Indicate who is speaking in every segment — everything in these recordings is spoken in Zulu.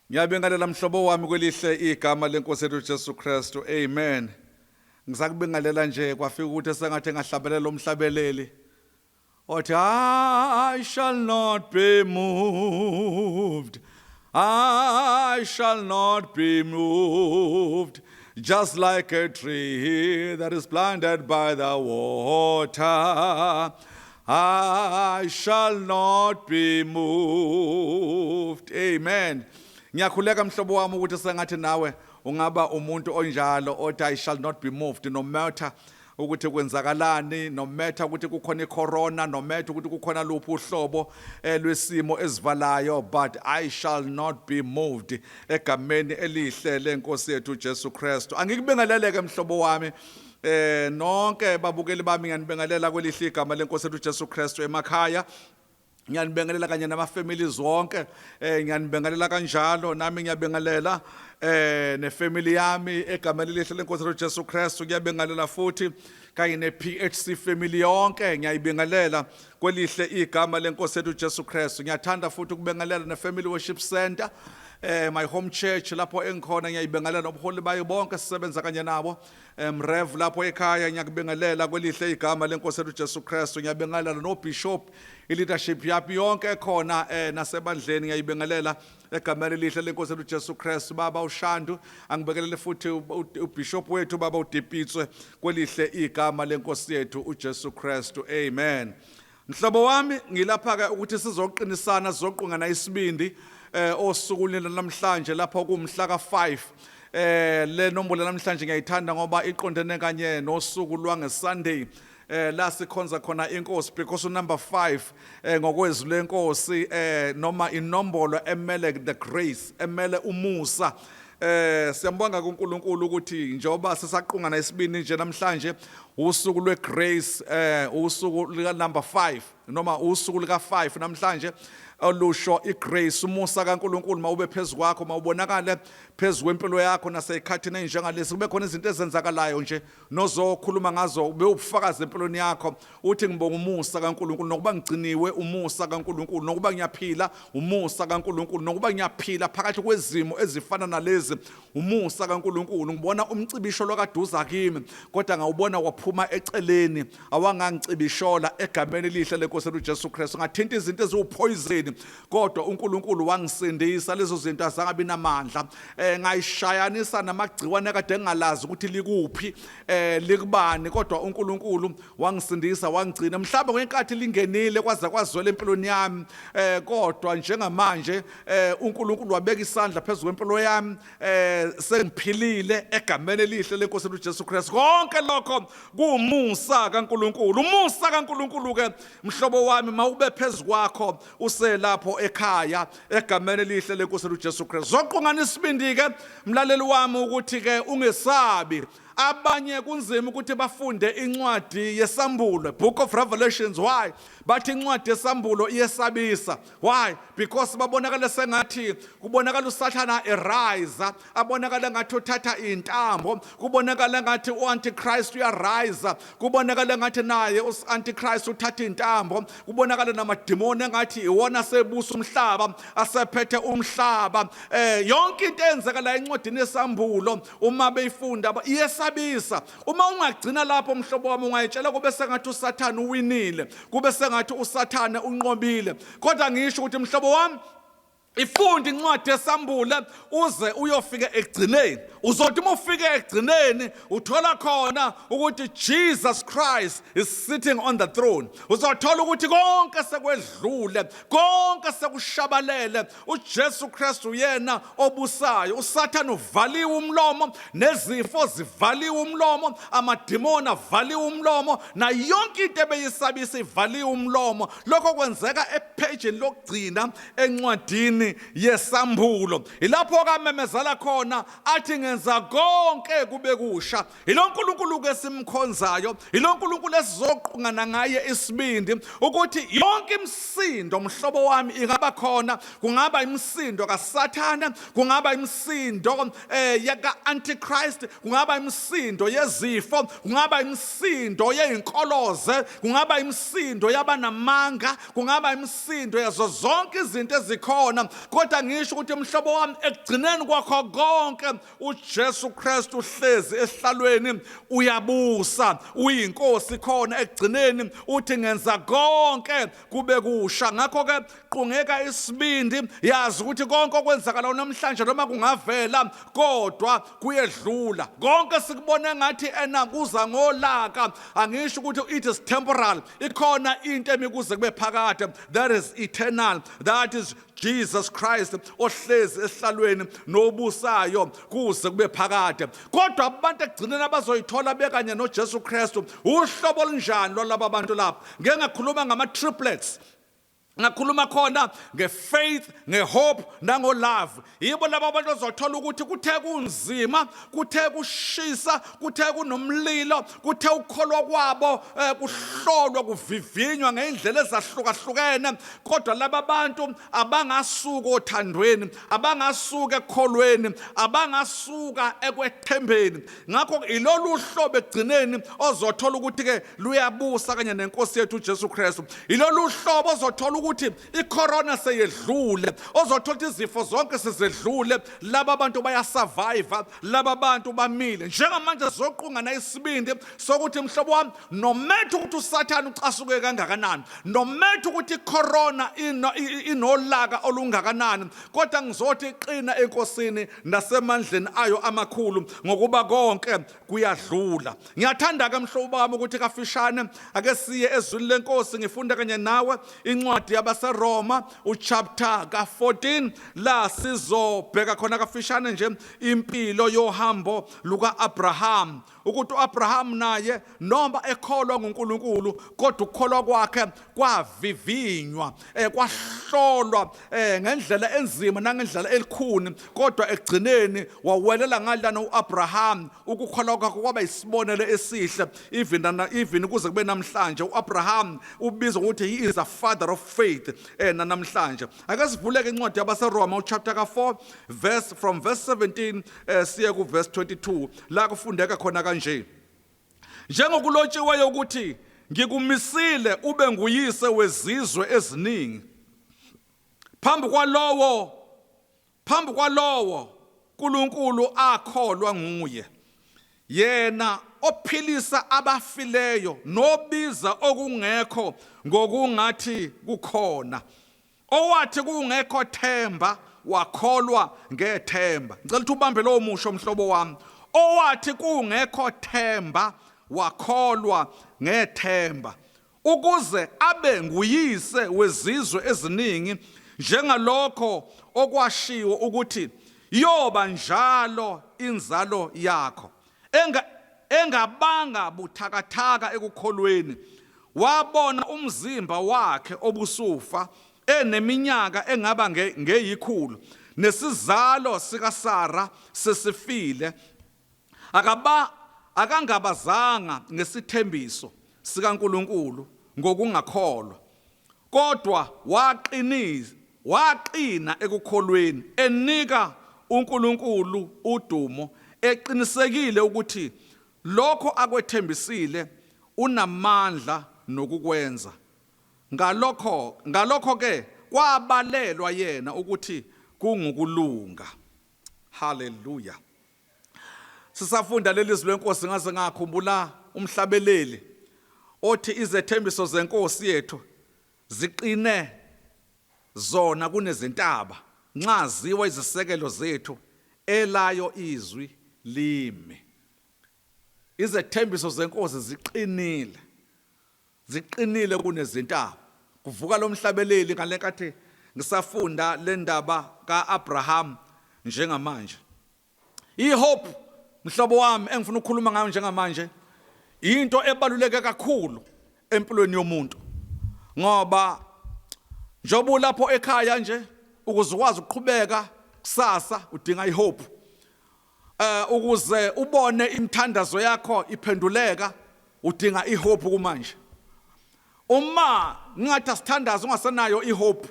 Speaker 1: Ngiyabingelela mhlobo wami kwelihle igama lenkosi yethu Jesu Kristu. Amen. Ngisakubingelela nje kwafika ukuthi sengathi ngahlabelela umhlabeleli. Othi I shall not be moved. I shall not be moved. Just like a tree that is planted by the water. I shall not be moved. Amen. Ngiyakhuleka mhlobo wami ukuthi sengathi nawe ungaba umuntu onjalo othi I shall not be moved no matter ukuthi kwenzakalani no matter ukuthi kukhona icorona no matter ukuthi kukhona luphi uhlobo eh, lwesimo esivalayo, but I shall not be moved egameni elihle lenkosi yethu Jesu Kristu. Angikubingeleleke mhlobo wami. Nonke babukeli bami, ngiyanibingelela kwelihle igama lenkosi yethu Jesu Kristu emakhaya. Ngiyanibingelela kanye nama families wonke. Ngiyanibingelela kanjalo nami, ngiyabingelela nefamily yami egameni elihle lenkosi yethu Jesu Kristu. Ngiyabingelela futhi kanye ne PHC family yonke, ngiyayibingelela kwelihle igama lenkosi yethu Jesu Kristu. Ngiyathanda futhi ukubingelela ne Family Worship Center, my home church lapho engikhona. Ngiyayibingelela nobuholi bayo bonke sisebenza kanye nabo. Rev lapho ekhaya, ngiyakubingelela kwelihle igama lenkosi yethu Jesu Kristu. Ngiyabingelela no bishop, i leadership yapi yonke ekhona nasebandleni, ngiyayibingelela egameni elihle lenkosi yethu Jesu Kristu. Baba uShandu, angibingelele futhi ubishop wethu baba uDipitswe kwelihle igama lenkosi yethu uJesu Kristu. Amen. Mhlobo wami, ngilapha ke ukuthi sizoqinisana, sizoqungana isibindi osukwini namhlanje lapho kumhla ka5. Le nombolo namhlanje ngiyayithanda ngoba iqondene kanye nosuku lwange Sunday la sikhonza khona inkosi, because number 5 ngokwezwi lenkosi noma inombolo emele the grace, emele umusa. Siyambonga kuNkulunkulu ukuthi njengoba sisaqungana isibindi nje namhlanje usuku lwegrace, usuku lika number 5 noma usuku lika 5 namhlanje olusho igrace. Umusa kaNkulunkulu mawube phezulu kwakho, mawubonakale phezulu kwempilo yakho naseyikhathini enjengalesi, kube khona izinto ezenzakalayo nje nozokhuluma ngazo, ube ubufakazi empilweni yakho, uthi ngibonga umusa kaNkulunkulu nokuba ngigciniwe, umusa kaNkulunkulu nokuba ngiyaphila, umusa kaNkulunkulu nokuba ngiyaphila phakathi kwezimo ezifana nalezi, umusa kaNkulunkulu. Ngibona umcibisho lokaduza kimi kodwa ngawubona waphuma eceleni, awangangicibishola egameni elihle lenkosi uJesu Kristu. Ngathinta izinto eziwupoison kodwa uNkulunkulu wangisindisa, lezo zinto azangabi namandla. Ngayishayanisa namagciwane kade ngingalazi ukuthi likuphi, likubani, kodwa uNkulunkulu wangisindisa, wangigcina. Mhlawumbe ngenkathi lingenile kwaze kwazwela empilweni yami, kodwa njengamanje uNkulunkulu wabeka isandla phezulu kwempilo yami, sengiphilile egameni elihle lenkosi uJesu Kristu. Konke lokho kuwumusa kaNkulunkulu. Umusa kaNkulunkulu ke mhlobo wami mawube phezulu kwakho uselapho ekhaya egameni elihle lenkosi uJesu Kristu. Zoqungana isibindi ke mlaleli wami ukuthi ke ungesabi. Abanye kunzima ukuthi bafunde incwadi yesambulo, Book of Revelations. Why? Bathi incwadi yesambulo iyesabisa. Why? Because babonakala sengathi kubonakala uSathana erise, abonakala ngathi uthatha intambo, kubonakala ngathi uAntichrist uyarise, kubonakala ngathi naye uAntichrist uthatha intambo, kubonakala namadimoni engathi iwona sebusa umhlaba, asephethe umhlaba. Yonke into eyenzeka la encwadini yesambulo uma beyifunda iyesabisa. Uma ungagcina lapho mhlobo wami, ungayitshela kube sengathi uSathane uwinile, kube sengathi uSathane unqobile. Kodwa ngisho ukuthi mhlobo wami, ifunde incwadi yesambulo uze uyofika ekugcineni. Uzothi uma ufika ekugcineni uthola khona ukuthi Jesus Christ is sitting on the throne. Uzothola ukuthi konke sekwedlule, konke sekushabalele, uJesu Kristu uyena obusayo. uSathane uvaliwe umlomo, nezifo zivaliwe umlomo, amadimoni avaliwe umlomo, na yonke into ebeyisabisa ivaliwe umlomo. Lokho kwenzeka ephejini lokugcina encwadini. Encwadini yeSambulo, ilapho kamemezela khona athi ngenza konke kube kusha. Ilo nkulunkulu ke simkhonzayo, ilo nkulunkulu esizoqungana ngaye isibindi ukuthi yonke imisindo, mhlobo wami, ingaba khona. Kungaba imisindo kaSathane, kungaba imisindo yaka antichrist, kungaba imisindo yezifo, kungaba imisindo yezinkoloze, kungaba imisindo yabanamanga, kungaba imisindo yazo zonke izinto ezikhona, kodwa ngisho ukuthi, mhlobo wami, ekugcineni kwakho konke uJesu Kristu uhlezi esihlalweni, uyabusa, uyinkosi khona. Ekugcineni uthi ngenza konke kube kusha. Ngakho ke qungeka isibindi, yazi ukuthi konke okwenzakala namhlanje, noma kungavela, kodwa kuyedlula. Konke sikubone ngathi ena kuza ngolaka, angisho ukuthi it is temporal. Ikhona into emikuze kube phakade, that is eternal, that is Jesus Christ ohlezi esihlalweni nobusayo kuze kube phakade. Kodwa abantu ekugcineni abazoyithola bekanye noJesu Kristu, uhlobo olunjani lwalaba bantu lapha? Ngeke ngakhuluma ngama triplets, ngakhuluma khona ngefaith, ngehope nangolove. Yibo laba abantu ozothola ukuthi kuthe kunzima, kuthe kushisa, kuthe kunomlilo, kuthe ukukholwa kwabo kuhlolwa, kuvivinywa ngeindlela ezahlukahlukene, kodwa laba bantu abangasuka othandweni, abangasuka ekukholweni, abangasuka ekwethembeni. Ngakho ilolu hlobo ekugcineni ozothola ukuthi ke luyabusa kanye nenkosi yethu uJesu Kristu. Ilolu hlobo ozothola ukuthi icorona seyedlule, ozothola ukuthi izifo zonke sezedlule. Laba bantu bayasurvive, laba bantu bamile. Njengamanje sizoqungana isibindi sokuthi, mhlobo wami, nometha ukuthi uSathane ucasuke kangakanani, nometha ukuthi icorona inolaka olungakanani, kodwa ngizothi qina enkosini nasemandleni ayo amakhulu, ngokuba konke kuyadlula. Ngiyathanda ke, mhlobo wami, ukuthi kafishane ake siye ezwini lenkosi. Ngifunda kanye nawe incwadi yabaseRoma uchapter ka14, la sizobheka khona kafishane nje impilo yohambo luka-Abraham, ukuthi uAbraham naye noma ekholwa nguNkulunkulu, kodwa ukukholwa kwakhe kwavivinywa, kwahlolwa ngendlela enzima nangendlela elikhuni, kodwa ekugcineni wawelela ngalana uAbraham. Ukukholwa kwakhe kwaba isibonelo esihle even kuze kube namhlanje. uAbraham ubizwa ukuthi he is a father of faith namhlanje. Ake sivuleke incwadi yabaseRoma uchapter ka4 verse from verse 17 siye ku verse 22, la kufundeka khona kanje: "Njengokulotshiweyo ukuthi ngikumisile ube nguyise wezizwe eziningi phambi kwalowo uNkulunkulu akholwa nguye, yena ophilisa abafileyo nobiza okungekho ngokungathi kukhona, owathi kungekho themba wakholwa ngethemba." Ngicela ukuthi ubambe lowo musho, mhlobo wami: owathi kungekho themba wakholwa ngethemba, ukuze abe nguyise wezizwe eziningi, njengalokho okwashiwo ukuthi yoba njalo inzalo yakho. Engabanga buthakathaka ekukholweni, wabona umzimba wakhe obusufa eneminyaka engaba ngeyikhulu, nesizalo sikaSara sesifile. Akangabazanga ngesithembiso sikaNkuluNkulu ngokungakholwa, kodwa waqinisa, waqina ekukholweni, enika uNkulunkulu udumo, eqinisekile ukuthi lokho akwethembisile unamandla nokukwenza. Ngalokho ke kwabalelwa yena ukuthi kungukulunga. Haleluya! Sisafunda leli zwi lenkosi, ngaze ngakhumbula umhlabeleli othi izethembiso zenkosi yethu ziqine zona kunezintaba, nxa ziwa izisekelo zethu, elayo izwi limi. Izethembiso zenkosi ziqinile, ziqinile kunezintaba. Kuvuka lo mhlabeleli ngalenkathi ngisafunda le ndaba kaAbraham. Njengamanje ihope, mhlobo wami, engifuna ukukhuluma ngayo njengamanje, into ebaluleke kakhulu empilweni yomuntu, ngoba njengoba ulapho ekhaya nje Ukuze ukwazi ukuqhubeka kusasa udinga ihope. Ukuze ubone imithandazo yakho iphenduleka udinga ihope kumanje. Uma ngingathi asithandaze ungasenayo ihope,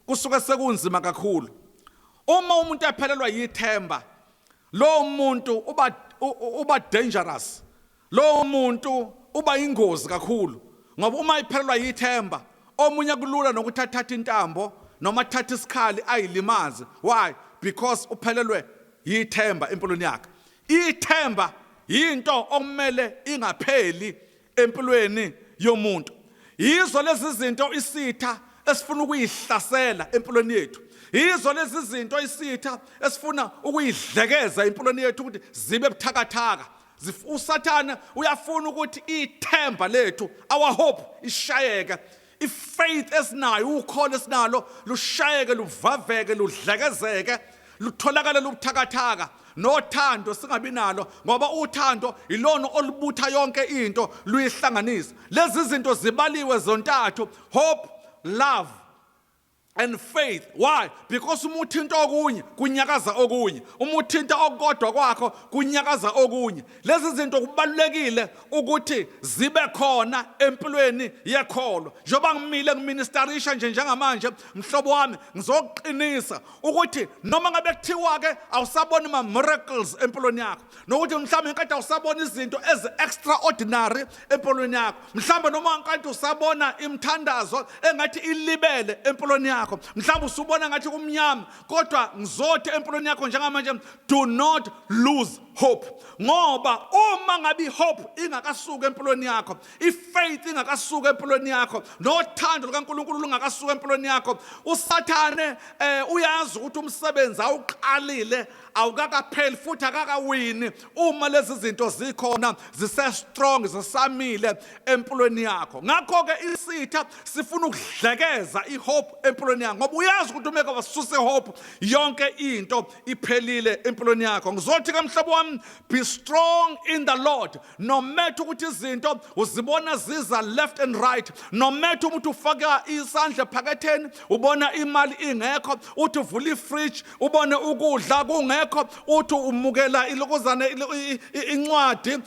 Speaker 1: kusuke sekunzima kakhulu. Uma umuntu ephelelwa yithemba, lowo muntu uba dangerous. Lowo muntu uba ingozi kakhulu, ngoba uma iphelelwa yithemba, omunye kulula nokuthi athathe intambo noma athathe isikhali ayilimaze. Why? Because uphelelwe yithemba empilweni yakhe. Ithemba yinto okumele ingapheli empilweni yomuntu. Yizo lezi zinto isitha esifuna ukuyihlasela empilweni yethu. Yizo lezi zinto isitha esifuna ukuyidlekeza empilweni yethu ukuthi zibe buthakathaka. USathane uyafuna ukuthi ithemba lethu, our hope, ishayeke. Ifaith esinayo, ukholo esinalo lushayeke, luvaveke, ludlekezeke, lutholakale lubuthakathaka. Nothando singabi nalo, ngoba uthando ilona olubutha yonke into luyihlanganisa. Lezi zinto zibaliwe zontathu: hope, love and faith. Why? Because uma uthinta okunye kunyakaza okunye, uma uthinta okukodwa kwakho kunyakaza okunye. Lezi zinto kubalulekile ukuthi zibe khona empilweni yekholwa. Njengoba ngimile ngiministerisha nje njengamanje, mhlobo wami, ngizoqinisa ukuthi noma ngabe kuthiwa ke awusaboni ma miracles empilweni yakho, nokuthi mhlawumbe inkathi awusabona izinto ezi extraordinary empilweni yakho, mhlawumbe noma nkathi usabona imithandazo engathi ilibele empilweni yakho, mhlawumbe usubona ngathi kumnyama, kodwa ngizothi empilweni yakho njengamanje, do not lose hope. Ngoba uma ngabe ihope ingakasuka empilweni yakho, ifaith ingakasuka empilweni yakho, nothando lukaNkulunkulu lungakasuka empilweni yakho, uSathane uyazi ukuthi umsebenzi awuqalile awukakapheli futhi akakawini uma lezi zinto zikhona, zise strong, zisamile empilweni yakho. Ngakho ke isitha sifuna ukudlekeza ihope empilweni yakho, ngoba uyazi ukuthi uma wasuse hope, yonke into iphelile empilweni yakho. Ngizothi ke, mhlobo wami, be strong in the Lord. No matter ukuthi izinto uzibona ziza left and right, no matter ukuthi ufaka isandla ephaketheni ubona imali ingekho, uthi uvula ifridge ubone ukudla kungekho, uthi umukela ilokuzane incwadi,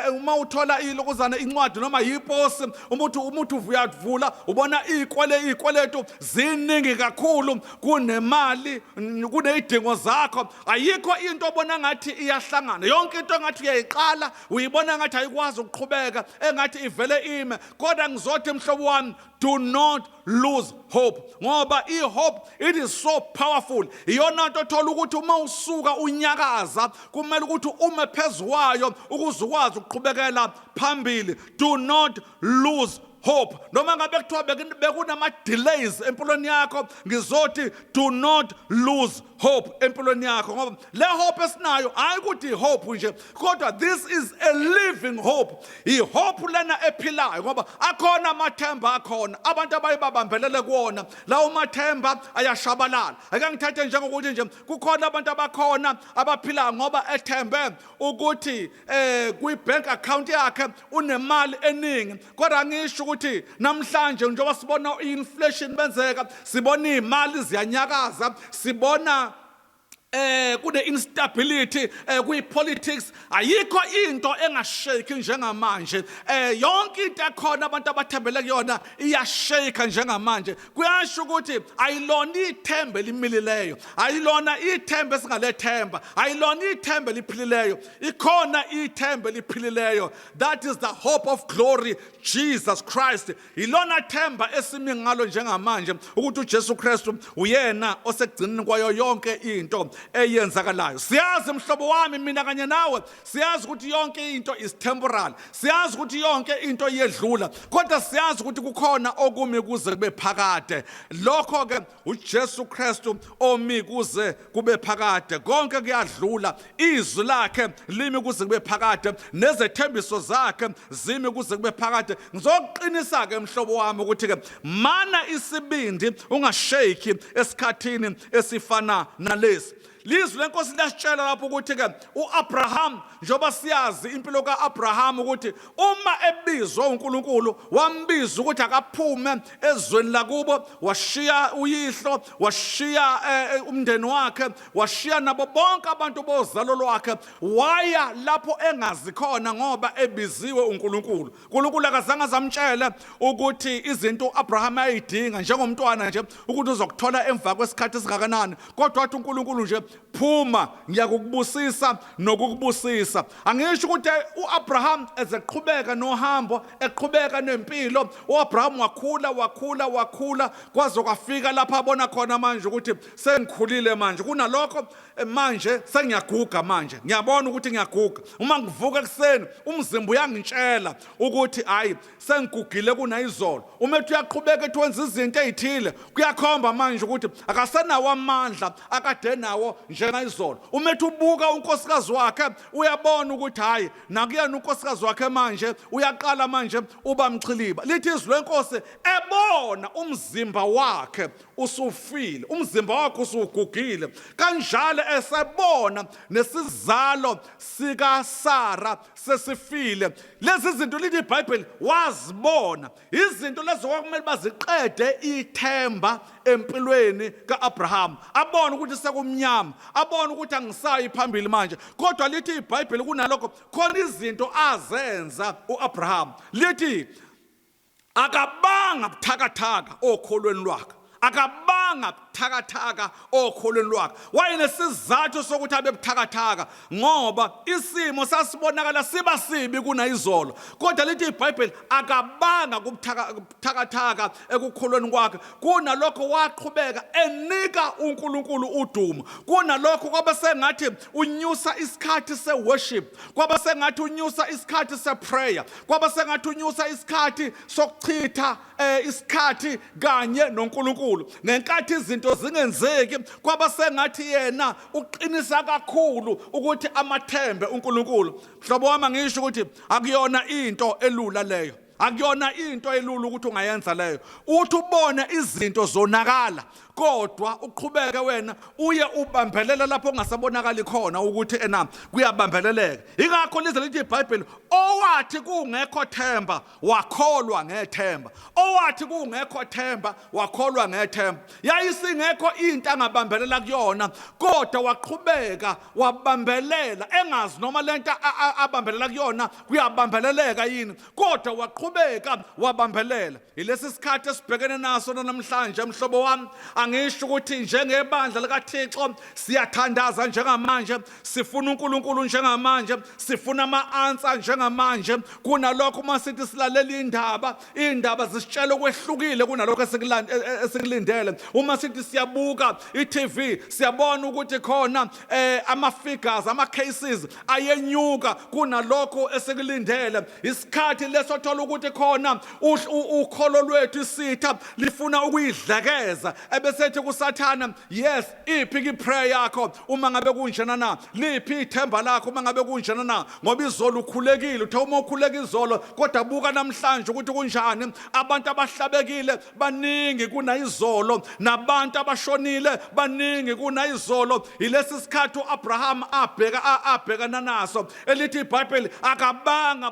Speaker 1: uma uthola ilokuzane incwadi noma yiposi, umuntu uyavula ubona izikweletu ziningi kakhulu kunemali, kunezidingo zakho. Ayikho into obona ngathi iyahlangana, yonke into engathi uyayiqala uyibona ngathi ayikwazi ukuqhubeka, engathi ivele ime. Kodwa ngizothi, mhlobo wami, do not lose hope, ngoba i-hope, it is so powerful. Iyona nto othola ukuthi uma usuka unyakaza kumele ukuthi ume phezu kwayo ukuze ukwazi ukuqhubekela phambili. Do not lose hope. Noma ngabe kuthiwa bekunama-delays empilweni yakho, ngizothi do not lose hope empilweni yakho, ngoba le hope esinayo hayi ukuthi i-hope nje, kodwa this is a living hope, i-hope lena ephilayo. Ngoba akhona amathemba, akhona abantu abaye babambelele kuwona, lawo mathemba ayashabalala. Ake ngithathe njengokuthi nje kukhona abantu abakhona abaphilayo ngoba ethembe ukuthi kwi-bank account yakhe unemali eningi. Kodwa ngisho ukuthi namhlanje njengoba sibona i-inflation benzeka, sibona izimali ziyanyakaza, sibona kune instability kwi politics, ayikho into engashake njengamanje. Yonke into ekhona abantu abathembele kuyona iyashake njengamanje. Kuyasho ukuthi ayilona ithemba elimilileyo, ayilona ithemba esingalethemba, ayilona ithemba eliphilileyo. Ikhona ithemba eliphilileyo, that is the hope of glory, Jesus Christ. Ilona themba esimi ngalo njengamanje, ukuthi uJesu Kristu uyena osekugcineni kwayo yonke into eyenzakalayo. Siyazi, mhlobo wami, mina kanye nawe siyazi ukuthi yonke into is temporal, siyazi ukuthi yonke into iyedlula, kodwa siyazi ukuthi kukhona okumi kuze kube phakade. Lokho ke uJesu Kristu omi kuze kube phakade. Konke kuyadlula, izwi lakhe limi kuze kube phakade, nezethembiso zakhe zimi kuze kube phakade. Ngizoqinisa ke, mhlobo wami, ukuthi ke mana isibindi, ungashake esikhathini esifana nalesi. Lizwi lenkosi liyasitshela lapho ukuthi ke uAbraham, njengoba siyazi impilo kaAbraham ukuthi uma ebizwa uNkulunkulu wambiza ukuthi akaphume ezweni lakubo, washiya uyihlo, washiya umndeni wakhe, washiya nabo bonke abantu bozalo lwakhe, waya lapho engazi khona ngoba ebiziwe uNkulunkulu. uNkulunkulu akazange azamtshele ukuthi izinto uAbraham ayidinga njengomntwana nje ukuthi uzokuthola emva kwesikhathi esingakanani, kodwa wathi uNkulunkulu nje, phuma, ngiyakukubusisa nokukubusisa. Angisho ukuthi uAbraham ezeqhubeka nohambo, eqhubeka nempilo, uAbraham wakhula, wakhula, wakhula, kwaze kwafika lapha abona khona manje ukuthi sengikhulile manje, kunalokho manje sengiyaguga, manje ngiyabona ukuthi ngiyaguga. Uma ngivuka ekuseni umzimba uyangitshela ukuthi hayi, sengigugile kunayizolo. Uma ethi uyaqhubeka ethi wenza izinto ezithile, kuyakhomba manje ukuthi akasenawo amandla akade nawo njengayizolo. Uma ethi ubuka unkosikazi wakhe, uyabona ukuthi hayi, nakuyena unkosikazi wakhe manje uyaqala manje uba mxhiliba. Lithi izwi lenkosi, ebona umzimba wakhe usufile, umzimba wakhe usugugile, kanjalo esebona nesizalo sikaSara sesifile. Lezi zinto, lithi iBhayibheli, wazibona izinto lezo kwakumele baziqede ithemba empilweni kaAbraham. Abona ukuthi sekumnyama, abona ukuthi angisayi phambili manje, kodwa lithi iBhayibheli kunalokho khona izinto azenza uAbraham. Lithi akabanga buthakathaka okholweni lwakhe, akabanga buthakathaka okholweni lwakhe. Wayenesizathu sokuthi abe buthakathaka ngoba isimo sasibonakala siba sibi kunayizolo, kodwa lithi iBhayibheli akabanga kubuthakathaka ekukholweni kwakhe. Kunalokho waqhubeka enika uNkulunkulu udumo. Kunalokho kwabe sengathi unyusa isikhathi se-worship, kwaba sengathi unyusa isikhathi se-prayer, kwaba sengathi unyusa isikhathi sokuchitha isikhathi kanye noNkulunkulu. Ngenkathi izinto zingenzeki, kwaba sengathi yena uqinisa kakhulu ukuthi amathembe uNkulunkulu. Mhlobo wami, ngisho ukuthi akuyona into elula leyo, akuyona into elula ukuthi ungayenza leyo, uthi ubone izinto zonakala kodwa uqhubeke wena uye ubambelela lapho ongasabonakali khona ukuthi ena kuyabambeleleka. Ingakho lize lithi iBhayibheli, owathi kungekho themba wakholwa ngethemba, owathi kungekho themba wakholwa ngethemba. Yayisingekho into angabambelela kuyona, kodwa waqhubeka wabambelela, engazi noma lento abambelela kuyona kuyabambeleleka yini, kodwa waqhubeka wabambelela. Ilesi sikhathi esibhekene naso namhlanje, mhlobo wami. Angisho ukuthi njengebandla likaThixo siyathandaza njengamanje, sifuna uNkulunkulu njengamanje, sifuna ama-answer njengamanje. Kunalokho uma sithi silalela indaba, indaba zisitshela okwehlukile kunalokho esikulindele. Uma sithi siyabuka i-TV, siyabona ukuthi khona ama-figures, ama-cases ayenyuka kunalokho esikulindele. Isikhathi leso thola ukuthi khona ukholo lwethu isitha lifuna ukuyidlekeza, ebesethi kuSathana, yes, iphi ki-prayer yakho uma ngabe kunjena na? Liphi ithemba lakho uma ngabe kunjena na? Ngoba izolo ukhulekile, uthe uma ukhuleka izolo, kodwa buka namhlanje ukuthi kunjani. Abantu abahlabekile baningi kunayizolo, nabantu abashonile baningi kunayizolo. Ilesi sikhathi uAbraham abheka abhekana naso. Elithi iBhayibheli akabanga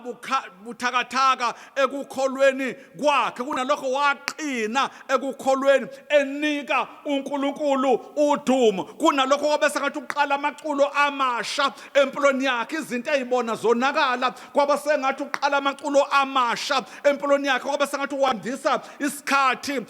Speaker 1: buthakathaka ekukholweni kwakhe, kunalokho waqina ekukholweni enika uNkulunkulu udumo. Kunalokho kwabe sengathi uqala amaculo amasha empilweni yakhe. Izinto eyibona zonakala, kwaba sengathi uqala amaculo amasha empilweni yakhe, kwaba sengathi wandisa isikhathi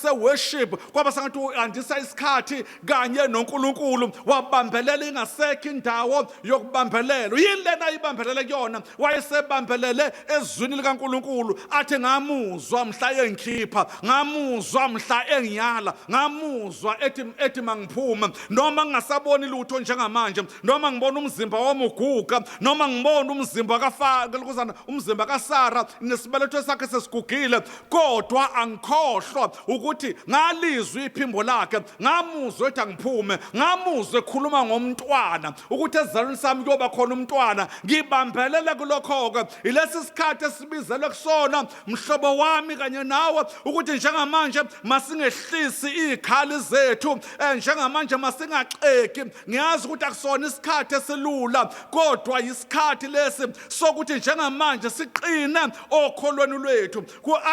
Speaker 1: se-worship, kwaba sengathi uandisa isikhathi kanye noNkulunkulu. Wabambelela ingasekho indawo yokubambelela. Yini lena ayibambelele kuyona? Wayesebambelele ezwini likaNkulunkulu, athi ngamuzwa mhla engikhipha, ngamuzwa mhla engiyala, ngamuzwa ethi mangiphume, noma ngingasaboni lutho njengamanje, noma ngibona umzimba wami uguga, noma ngibona umzimba kaFakuzana, umzimba kaSara nesibeletho sakhe sesigugile, kodwa angikhohlwa ukuthi ngalizwa iphimbo lakhe, ngamuzwa ethi angiphume, ngamuzwa ekhuluma ngomntwana ukuthi esizalweni sami kuyoba khona umntwana. Ngibambelele kulokho-ke. Ilesi sikhathi esibizelwe kusona, mhlobo wami kanye nawe, ukuthi njengamanje masingehlisi izikhali zethu. Njengamanje masingaxegi. Ngiyazi ukuthi akusona isikhathi esilula, kodwa isikhathi lesi sokuthi njengamanje siqine okholweni lwethu.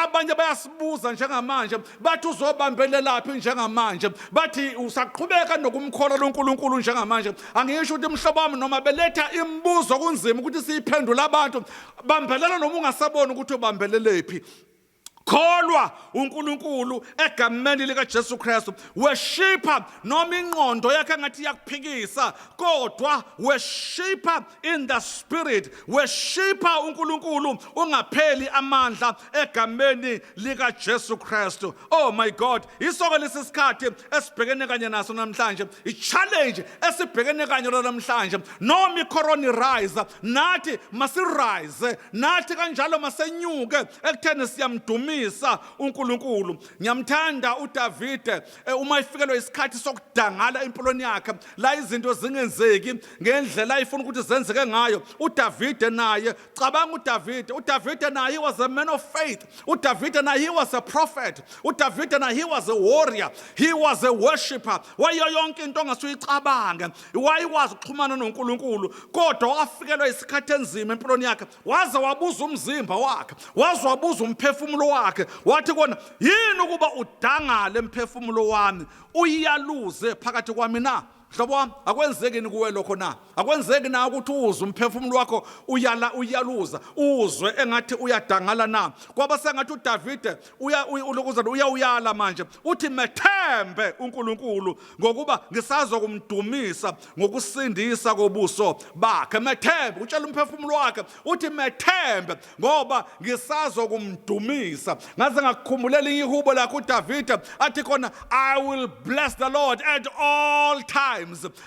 Speaker 1: Abanye bayasibuza njengamanje, bathi uzobambelelaphi njengamanje, bathi usaqhubeka nokumkholwa loNkulunkulu njengamanje. Angisho ukuthi mhlobo wami, noma beletha imibuzo kunzima ukuthi siyiphendule abantu. Bambelela noma ungasaboni ukuthi ubambelelephi. Kholwa uNkulunkulu egameni lika Jesu Kristu. Worshipha noma ingqondo yakhe engathi iyakuphikisa, kodwa worshipha in the spirit. Worshipha uNkulunkulu ungapheli amandla egameni lika Jesu Kristu. Oh my God, isoko lesi sikhathi esibhekene kanye naso namhlanje, i-challenge esibhekene kanye namhlanje. Noma i-corona rise, nathi masirise, nathi kanjalo masenyuke ekutheni siyamdumisa uNkulunkulu. Ngiyamthanda uDavide, uma ifikelwa isikhathi sokudangala empilweni yakhe, la izinto zingenzeki ngendlela ayifuna ukuthi zenzeke ngayo. uDavide naye, cabanga uDavide, uDavide naye he was a man of faith. uDavide naye he was a prophet. uDavide naye he was a warrior, he was a worshipper. Wayo yonke into ongasuyicabange, wayekwazi ukuxhumana noNkulunkulu, kodwa wafikelwa isikhathi enzima empilweni yakhe, waze wabuza umzimba wakhe, waze wabuza umphefumulo wakhe, wathi kona, "Yini ukuba udangale, emphefumulo wami, uyaluze phakathi kwami na?" Mhlobo wami, akwenzeki kuwe lokho na? Akwenzeki na ukuthi uzwe umphefumulo wakho uyala, uyaluza, uzwe engathi uyadangala na? Kwaba sengathi uDavide uya ulokuzana uyawuyala manje, uthi, "Methembe uNkulunkulu, ngokuba ngisazokumdumisa ngokusindisa kobuso bakhe." Methembe, utshela umphefumulo wakhe, uthi, "Methembe ngoba ngisazokumdumisa." Ngaze ngakukhumbulela ihubo lakhe uDavide athi khona, "I will bless the Lord at all times.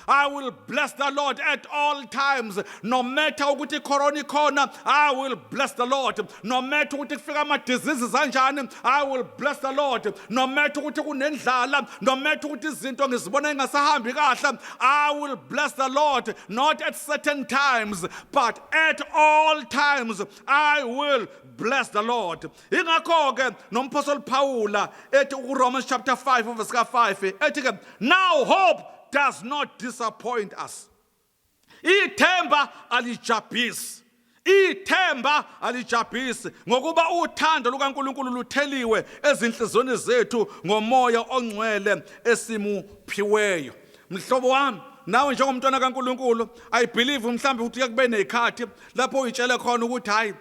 Speaker 1: I will bless the Lord at all times." No matter ukuthi icorona ikhona, I will bless the Lord. No matter ukuthi kufika ama diseases anjani, I will bless the Lord. No matter ukuthi kunendlala, no matter ukuthi izinto ngizibona ingasahambi kahle, I will bless the Lord, not at certain times, but at all times I will bless the Lord. Ingakho ke nomphostoli Paula ethi kuRomans chapter 5 verse ka 5, ethi ke, "Now hope does not disappoint us." Ithemba alijabhisi, ithemba alijabhisi, ngokuba uthando lukaNkulunkulu lutheliwe ezinhliziyweni zethu ngomoya ongcwele esimuphiweyo. Mhlobo wami, nawe njengomntwana kaNkulunkulu, I believe mhlambe ukuthi kube nezikhathi lapho uyitshele khona ukuthi hayi,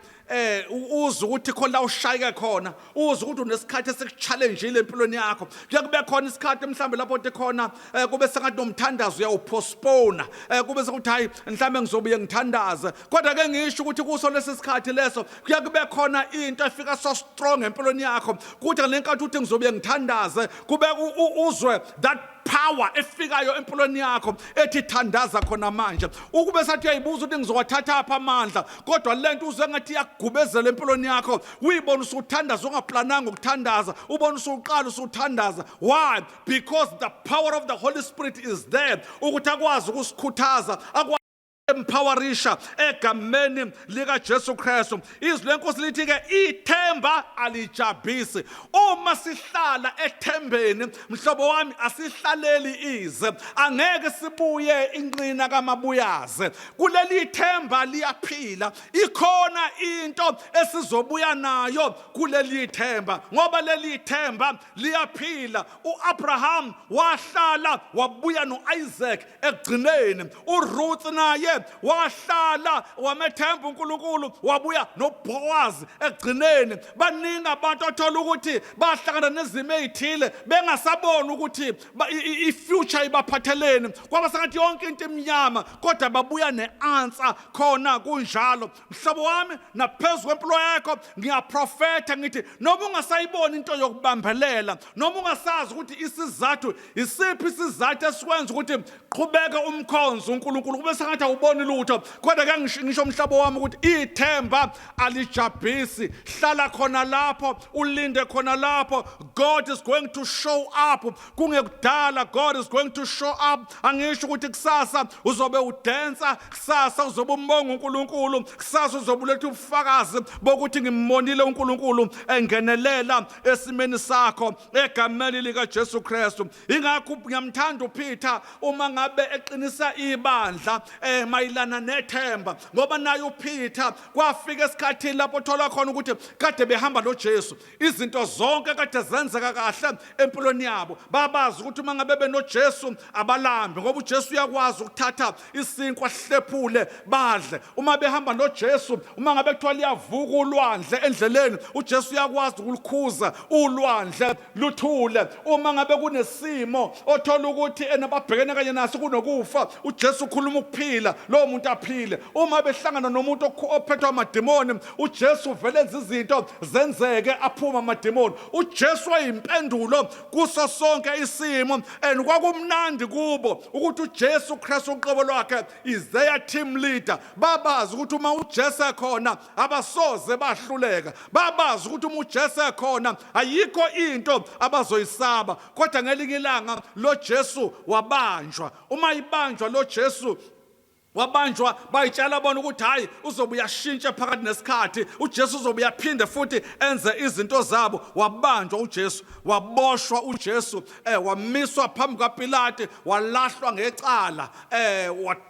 Speaker 1: uzwe ukuthi khona la ushayeke khona, uzwe ukuthi unesikhathi esikuchallengeile empilweni yakho. Kuye kube khona isikhathi mhlambe lapho uthi khona kube sengathi nomthandazo uyawupostpone, kube sekuthi hayi, mhlambe ngizobuye ngithandaze. Kodwa ke ngisho ukuthi kuso lesi sikhathi leso kuye kube khona into efika so strong empilweni yakho, kuthi ngalenkathi uthi ngizobuye ngithandaze, kube uzwe that power efikayo empilweni yakho ethi thandaza khona manje. Ukube sathi uyayibuza ukuthi ngizowathatha apha amandla, kodwa lento uzwe ngathi iyakugubezela empilweni yakho, uyibona usuthandaza ungaplananga ukuthandaza, ubona usuqala usuthandaza. Why? Because the power of the Holy Spirit is there ukuthi akwazi ukusikhuthaza, akwazi empowerisha egameni lika Jesu Kristu. Izwi lenkosi lithi ke ithemba alijabhisi. Uma sihlala ethembeni, mhlobo wami, asihlaleli ize, angeke sibuye inqina kamabuyaze. Kuleli themba liyaphila, ikhona into esizobuya nayo kuleli themba, ngoba leli themba liyaphila. uAbraham wahlala, wabuya noIsaac ekugcineni. uRuth naye wahlala, wamethemba uNkulunkulu, wabuya noBoaz ekugcineni. Baningi abantu othola ukuthi bahlangana nezimo ezithile bengasaboni ukuthi i-future ibaphatheleni, kwaba sengathi yonke into imnyama, kodwa babuya ne-answer khona kunjalo. Mhlobo wami, naphezu kwempilo yakho ngiyaprofetha ngithi noma ungasayiboni into yokubambelela, noma ungasazi ukuthi isizathu isiphi, isizathu esikwenza ukuthi qhubeka umkhonzo uNkulunkulu, kube sengathi awuboni. angisaboni lutho. Kodwa ke ngisho umhlaba wami ukuthi ithemba alijabhisi. Hlala khona lapho, ulinde khona lapho. God is going to show up. Kungekudala God is going to show up. Angisho ukuthi kusasa uzobe udansa, kusasa uzobe umbonga uNkulunkulu, kusasa uzobe uletha ubufakazi bokuthi ngimbonile uNkulunkulu engenelela esimeni sakho egameni lika Jesu Kristu. Ingakho ngiyamthanda uPeter uma ngabe eqinisa ibandla mayelana nethemba, ngoba naye uPeter kwafika esikhathini lapho thola khona ukuthi kade behamba noJesu, izinto zonke kade zenzeka kahle empilweni yabo. Babazi ukuthi uma ngabe benoJesu abalambi, ngoba uJesu uyakwazi ukuthatha isinkwa hlephule badle. Uma behamba noJesu, uma ngabe kuthiwa liyavuka ulwandle endleleni, uJesu uyakwazi ukulikhuza ulwandle luthule. Uma ngabe kunesimo othola ukuthi enababhekene kanye naso kunokufa, uJesu ukhuluma ukuphila, lowo muntu aphile. Uma behlangana nomuntu ophethwe amadimoni, uJesu vele enza izinto zenzeke, aphuma amadimoni. uJesu wayimpendulo kuso sonke isimo, and kwakumnandi kubo ukuthi uJesu Kristu uqobo lwakhe is their team leader. Babazi ukuthi uma uJesu ekhona abasoze bahluleka, babazi ukuthi uma uJesu ekhona ayikho into abazoyisaba. Kodwa ngelinye ilanga lo Jesu wabanjwa. Uma ibanjwa lo Jesu wabanjwa, bayitshala bona ukuthi hayi, uzobe uyashintsha phakathi nesikhathi, uJesu uzobe uyaphinde futhi enze izinto zabo. Wabanjwa uJesu, waboshwa uJesu, wamiswa phambi kaPilate, walahlwa ngecala,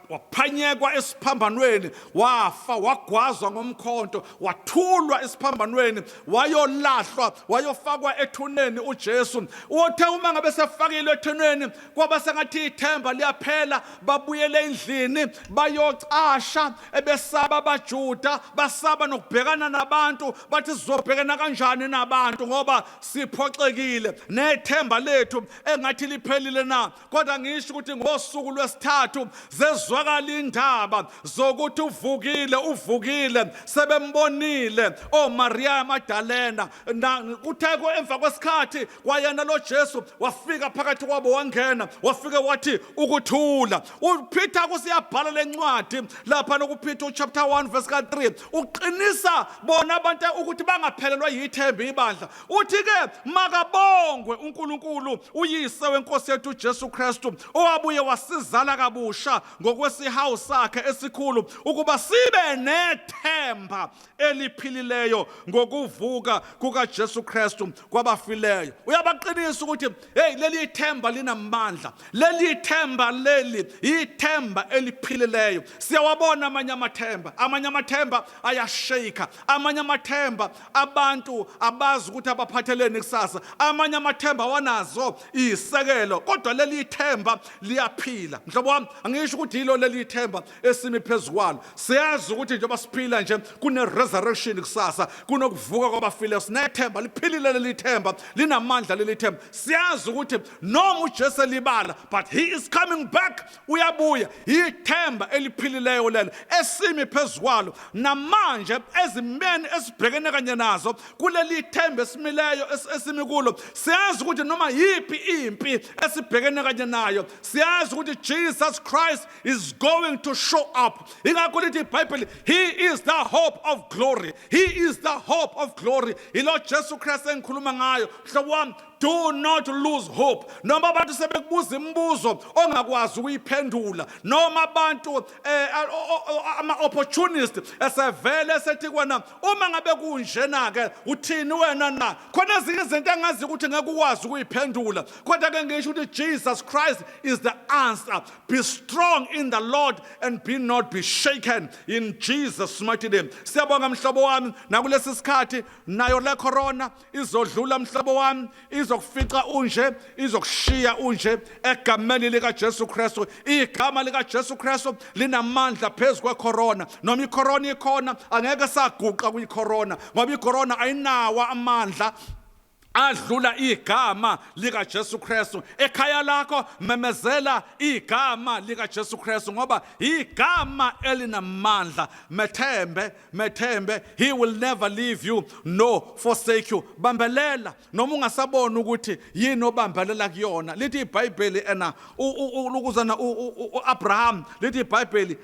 Speaker 1: waphanyekwa esiphambanweni, wafa, wagwazwa ngomkhonto, wathulwa esiphambanweni, wayolahlwa, wayofakwa ethuneni uJesu. Uthe uma ngabe sefakile ethuneni, kwaba sengathi ithemba liyaphela, babuyele endlini bayocasha, ebesaba abaJuda, basaba nokubhekana nabantu, bathi sizobhekana kanjani nabantu ngoba siphoxekile, nethemba lethu engathi liphelile na. Kodwa ngisho ukuthi ngosuku lwesithathu zezwakala indaba zokuthi uvukile, uvukile, sebembonile oMaria Magdalena. Kuthe emva kwesikhathi kwayena lo Jesu wafika phakathi kwabo, wangena, wafike wathi ukuthula. uPeter kusiyabhala lencwadi lapha nokuPeter uchapter 1 verse ka3, uqinisa bona abantu ukuthi bangaphelelwa yithemba ibandla. Uthi ke makabongwe uNkulunkulu uyise wenkosi yethu uJesu Kristu, owabuye wasizala kabusha ngokwesihawu sakhe esikhulu, ukuba sibe nethemba eliphilileyo ngokuvuka kukaJesu Kristu kwabafileyo. Uyabaqinisa ukuthi hey, leli ithemba linamandla, leli ithemba leli ithemba eliphilileyo. Siyawabona amanye amathemba, amanye amathemba ayashake, amanye amathemba abantu abazi ukuthi abaphatheleni kusasa, amanye amathemba awanazo isekelo, kodwa leli ithemba liyaphila. Mhlobo wami, angisho ukuthi yilo leli ithemba esimi phezukwalo. Siyazi ukuthi njengoba siphila nje kune resurrection kusasa, kunokuvuka kwabafileyo. Sinethemba liphilile leli themba, linamandla leli themba. Siyazi ukuthi noma uJesu elibala, but he is coming back, uyabuya. Ithemba eliphilileyo lelo esimi phezukwalo namanje ezimeni esibhekene kanye nazo. Kuleli themba esimileyo, esimi kulo, siyazi ukuthi noma yiphi impi esibhekene kanye nayo, siyazi ukuthi Jesus Christ is going to show up. Ingakho lithi iBhayibheli, he is the hope of glory, he is the hope of glory. Ilo Jesu Christ engikhuluma ngayo. Mhlobo wami, do not lose hope. Noma abantu sebekubuza imibuzo ongakwazi ukuyiphendula, noma abantu ama opportunist esevele sethi kwena, uma ngabe kunjena ke uthini wena na, khona ezinye izinto engazi ukuthi ngeke ukwazi ukuyiphendula. Kodwa ke ngisho ukuthi Jesus Christ is the answer. Be strong in the Lord and be not be shaken, in Jesus' mighty name. Siyabonga mhlobo wami, nakulesi sikhathi nayo le corona izodlula mhlobo wami, izokufica unje, izokushiya unje, egameni lika Jesu Kristu. Igama lika Jesu Kristu linamandla phezu kwecorona. Noma icorona ikhona, angeke saguqa kwicorona, ngoba icorona ayinawo amandla adlula igama lika Jesu Kristu. Ekhaya lakho memezela igama lika Jesu Kristu, ngoba igama elinamandla. Methembe, methembe, he will never leave you nor forsake you. Bambelela noma ungasabona ukuthi yini obambelela kuyona. Lithi iBhayibheli ena ukuzana uAbraham, lithi iBhayibheli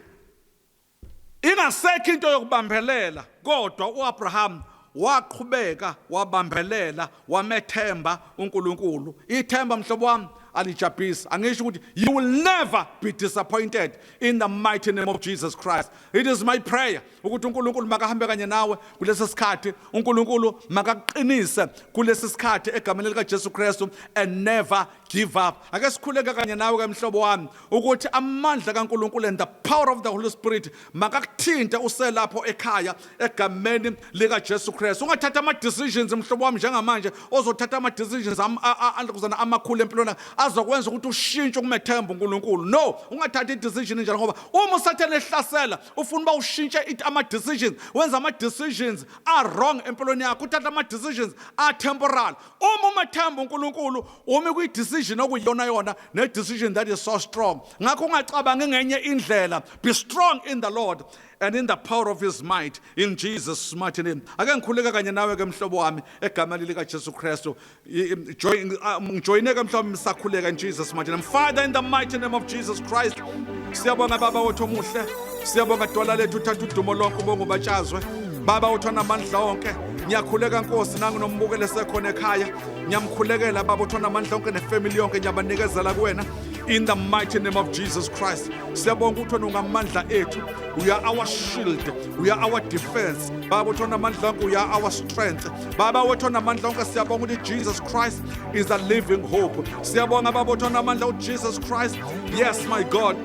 Speaker 1: Ingasekho into yokubambelela, kodwa uAbraham waqhubeka wabambelela, wamethemba uNkulunkulu. Ithemba, mhlobo wami, alijabhisi. Angisho ukuthi you will never be disappointed in the mighty name of Jesus Christ. It is my prayer ukuthi uNkulunkulu makahambe kanye nawe kulesi sikhathi, uNkulunkulu makakuqinise kulesi sikhathi egameni lika Jesu Kristu, and never give up. Ake sikhuleke kanye nawe ke, mhlobo wami, ukuthi amandla kaNkulunkulu and the power of the Holy Spirit makakuthinte uselapho ekhaya egameni lika Jesu Kristu. Ungathatha ama decisions, mhlobo wami, njengamanje ozothatha ama decisions alokuzana amakhulu empilweni azokwenza ukuthi ushintshe ukumethemba uNkulunkulu. No, ungathathi i decision njalo, ngoba uma usathane ehlasela ufuna uba ushintshe ama decisions, wenza ama decisions a wrong empilweni yakho, uthatha ama decisions a temporal. Uma umethemba uNkulunkulu, umi kwi decision okuyiyona yona, ne decision that is so strong. Ngakho ungacabangi ngenye indlela. Be strong in the Lord and in the power of his might, in Jesus' mighty name. Ake ngikhuleka kanye nawe ke, mhlobo wami, egameni lika Jesu Kristu. Join, ngijoyine ke, mhlobo, misakhuleka in Jesus' mighty name. Father, in the mighty name of Jesus Christ, siyabonga, Baba wethu omuhle, siyabonga, dwala lethu. Uthatha udumo lonke, ubonga ubatshazwe, Baba wethu onamandla onke. Ngiyakhuleka, Nkosi, nangu nombukele sekhona ekhaya, ngiyamkhulekela, Baba wethu onamandla onke, nefamily yonke ngiyabanikezela kuwena in the mighty name of Jesus Christ. Siyabonga ukuthi wena ungamandla ethu. You are our shield, you are our defense. Baba wethu onamandla onke, you are our strength. Baba wethu onamandla onke, siyabonga ukuthi Jesus Christ is a living hope. Siyabonga, Baba wethu onamandla, uJesus Christ, yes, my God,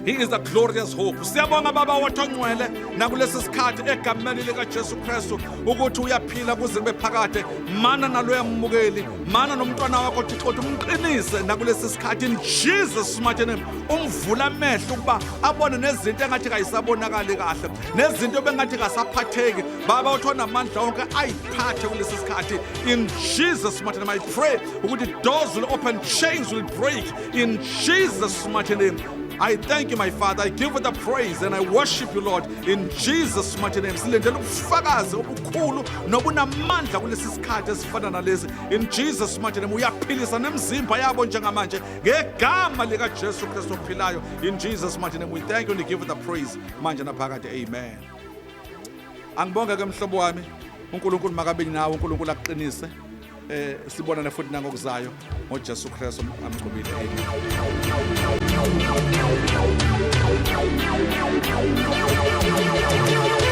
Speaker 1: He is a glorious hope. Siyabonga, Baba wethu ongcwele, nakulesi sikhathi egameni lika Jesu Kristu ukuthi uyaphila kuze kube phakade. Mana naloya mmukeli, mana nomntwana wakho, Thixo, ukuthi umqinise nakulesi sikhathi in Jesus' mighty name. Umvula amehlo ukuba abone nezinto engathi kayisabonakali kahle, nezinto bengathi kasaphatheki. Baba wethu onamandla onke, ayiphathe kulesi sikhathi in Jesus' mighty name. I pray ukuthi doors will open, chains will break in Jesus' mighty name. I thank you, my Father. I give you the praise and I worship you, Lord, in Jesus' mighty name. Silindele ubufakazi obukhulu nobunamandla kulesi sikhathi esifana nalesi. In Jesus' mighty name, uyaphilisa nemizimba yabo njengamanje ngegama lika Jesu Kristu ophilayo. In Jesus' mighty name, we thank you and we give you the praise. Manje naphakade, amen. Angibonge ke, mhlobo wami. uNkulunkulu makabe nawe, uNkulunkulu akuqinise. Sibonane futhi nangokuzayo ngoJesu Kristu amgcobile. Amen.